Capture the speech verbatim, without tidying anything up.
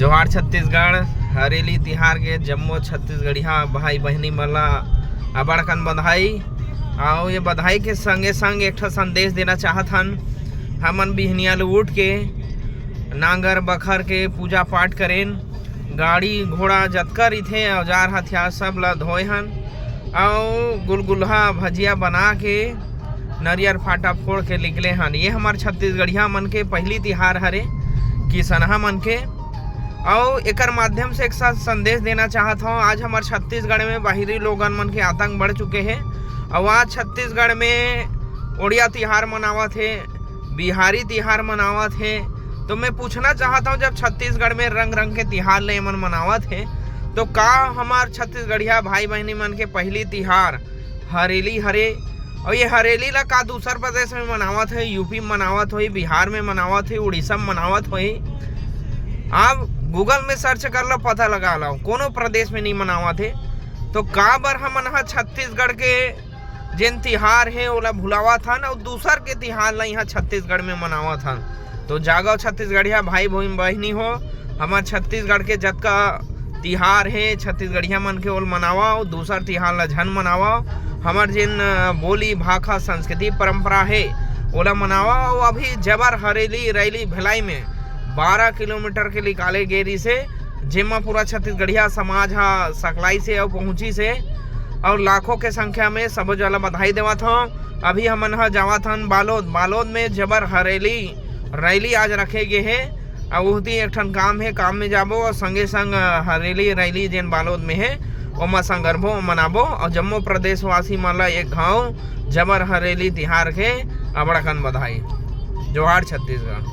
जोहार छत्तीसगढ़। हरेली तिहार के जम्मो छत्तीसगढ़िया भाई बहिनी मन ला अबड़ अकन बधाई। अउ ये बधाई के संगे संग एक ठो संदेश देना चाहत हन। हमन बिहनिया ले उठ के नांगर बखर के पूजा पाठ करेन, गाड़ी घोड़ा जतका रहिथे औजार हथियार सब ला धोए हन, अउ गुलगुल्हा भजिया बना के नरियर फाटा फोड़ के निकले हन। ये हमर छत्तीसगढ़िया मन के पहली तिहार हरे, किसनहा मन के। अउ एकर माध्यम से एक साथ संदेश देना चाहत हौं, आज हमर छत्तीसगढ़ में बाहरी लोगन मन के आतंक बढ़ चुके हे। अउ आज छत्तीसगढ़ में ओड़िया तिहार मनावत हे, बिहारी तिहार मनावत हे। तो मैं पूछना चाहत हौं, जब छत्तीसगढ़ में रंग रंग के तिहार ले एमन मनावत हे, तो का हमार छत्तीसगढ़िया भाई बहिनी मन के पहली तिहार हरेली हरे? और ये हरेली ला का दूसर प्रदेश में मनावत हे, यूपी में मनावत होही, बिहार में मनावत होही, उड़ीसा में मनावत होही? आप गूगल में सर्च कर लो, पता लगा लो, कोनो प्रदेश में नहीं मनावत हे। तो का बर हमन ह छत्तीसगढ़ के जेन तिहार हे ओला भुलावत हन अउ दूसर के तिहार ला इहाँ छत्तीसगढ़ में मनावत हन? तो जागव छत्तीसगढ़िया भाई बहिन बहिनी हो, हमर छत्तीसगढ़ के जतका तिहार हे छत्तीसगढ़िया मन के ओल मनावव, दूसर तिहार ला झन मनावव। हमर जेन अ, बोली भाखा संस्कृति परंपरा हे ओला मनावव। अउ अभी जबर हरेली रैली भिलाई में बारह किलोमीटर के निकाले गे रिहिसे, जेमा पूरा छत्तीसगढ़िया समाज ह सकलाइसे अउ पहुंचिसे अउ लाखों के संख्या में सबो जन ला बधाई देवत हौं। अभी हमन ह जावत हन बालोद। बालोद में जबर हरेली रैली आज रखे गे हे। अउ उहती एक ठन काम हे, काम में जाबो अउ संगे संग हरेली रैली जेन बालोद में हे ओमा संगरबो, मनाबो अउ जम्मो प्रदेशवासी मन ला एक घाव जबर हरेली तिहार के अबड़ अकन बधाई। जोहार छत्तीसगढ़।